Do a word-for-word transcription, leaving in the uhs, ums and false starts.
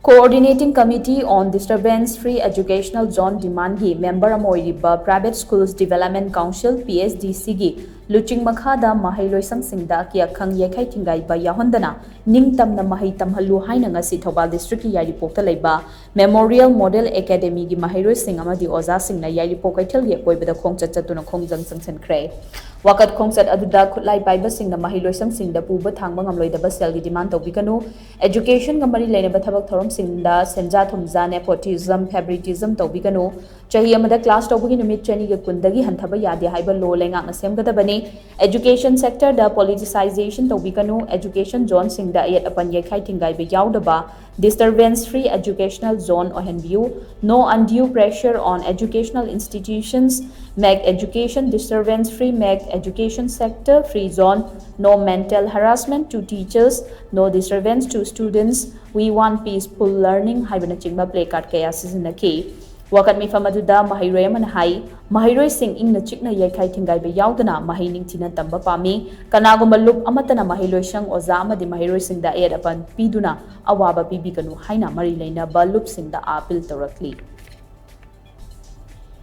Coordinating Committee on Disturbance Free Educational Zone Demand ꯒꯤ member ꯑꯃ ꯑꯣꯏꯔꯤꯕ Private Schools Development Council, P S D C ꯒꯤ ꯂꯨꯆꯤꯡ ꯃꯈꯥꯗ ꯃꯍꯩꯂꯣꯏꯁꯪꯁꯤꯡꯗ ꯑꯀꯤ ꯑꯈꯪ ꯌꯩꯈꯥꯏ ꯊꯤꯡꯒꯥꯏꯕ ꯌꯥꯎꯍꯟꯗꯅ ꯅꯤꯡꯇꯝꯅ ꯃꯍꯩ ꯇꯝꯍꯜꯂꯨ ꯍꯥꯏꯅ ꯉꯁꯤ ꯊꯧꯕꯥꯜ district ꯀꯤ ꯌꯥꯏꯔꯤꯄꯣꯛꯇ ꯂꯩꯕ Memorial Model Academy ꯒꯤ ꯃꯍꯩꯔꯣꯏꯁꯤꯡ ꯑꯃꯗꯤ ꯑꯣꯖꯥꯁꯤꯡꯅ ꯌꯥꯏꯔꯤꯄꯣꯛ ꯀꯩꯊꯦꯜꯒꯤ ꯑꯀꯣꯏꯕꯗ ꯈꯣꯡꯆꯠ ꯆꯠꯇꯨꯅ ꯈꯣꯡꯖꯪ ꯆꯪꯁꯤꯟꯈ꯭ꯔꯦ꯫ ꯋꯥꯀꯠ ꯈꯣꯡꯆꯠ ꯑꯗꯨꯗ ꯈꯨꯠꯂꯥꯏ ꯄꯥꯏꯕꯁꯤꯡꯅ ꯃꯍꯩꯂꯣꯏꯁꯪꯁꯤꯡꯗ ꯄꯨꯕ ꯊꯥꯡꯕ ꯉꯝꯂꯣꯏꯗꯕ ꯁꯦꯜꯒꯤ demand ꯇꯧꯕꯤꯒꯅꯨ, education ꯒ ꯃꯔꯤ ꯂꯩꯅꯕ ꯊꯕꯛ ꯊꯧꯔꯝꯁꯤꯡꯗ ꯁꯦꯟꯖꯥ ꯊꯨꯝꯖꯥ, nepotism, favoritism ꯇꯧꯕꯤꯒꯅꯨ, ꯆꯍꯤ ꯑꯃꯗ class ꯇꯧꯕꯒꯤ ꯅꯨꯃꯤꯠ ꯆꯅꯤꯒ ꯀꯨꯟꯗꯒꯤ ꯍꯟꯊꯕ ꯌꯥꯗꯦ ꯍꯥꯏꯕ law ꯂꯩꯉꯥꯛꯅ ꯁꯦꯝꯒꯗꯕꯅꯤ, education sector ꯗ politicization ꯇꯧꯕꯤꯒꯅꯨ, education zone ꯁꯤꯡꯗ ꯑꯌꯦꯠ ꯑꯄꯟ ꯌꯩꯈꯥꯏ ꯊꯤꯡꯒꯥꯏꯕ ꯌꯥꯎꯗꯕ disturbance free educational zone ꯑꯣꯏꯍꯟꯕꯤꯌꯨ, no undue pressure on educational institutions, make education disturbance free, make education sector free zone, no mental harassment to teachers, no disturbance to students, we want peaceful learning ꯍꯥꯏꯕꯅꯆꯤꯡꯕ placard ꯀꯌꯥ ꯁꯤꯖꯤꯟꯅꯈꯤ꯫ ꯋꯥꯀꯠ ꯃꯤꯐꯝ ꯑꯗꯨꯗ ꯃꯍꯩꯔꯣꯏ ꯑꯃꯅ ꯍꯥꯏ, ꯃꯍꯩꯔꯣꯏꯁꯤꯡ ꯏꯪꯅ ꯆꯤꯛꯅ ꯌꯩꯈꯥꯏ ꯊꯤꯡꯒꯥꯏꯕ ꯌꯥꯎꯗꯅ ꯃꯍꯩ ꯅꯤꯡꯊꯤꯅ ꯇꯝꯕ ꯄꯥꯝꯃꯤ꯫ ꯀꯅꯥꯒꯨꯝꯕ ꯂꯨꯞ ꯑꯃꯠꯇꯅ ꯃꯍꯩꯂꯣꯏꯁꯪ, ꯑꯣꯖꯥ ꯑꯃꯗꯤ ꯃꯍꯩꯔꯣꯏꯁꯤꯡꯗ ꯑꯌꯦꯠ ꯑꯄꯟ ꯄꯤꯗꯨꯅ ꯑꯋꯥꯕ ꯄꯤꯕꯤꯒꯅꯨ ꯍꯥꯏꯅ ꯃꯔꯤ ꯂꯩꯅꯕ ꯂꯨꯞꯁꯤꯡꯗ appeal ꯇꯧꯔꯛꯂꯤ꯫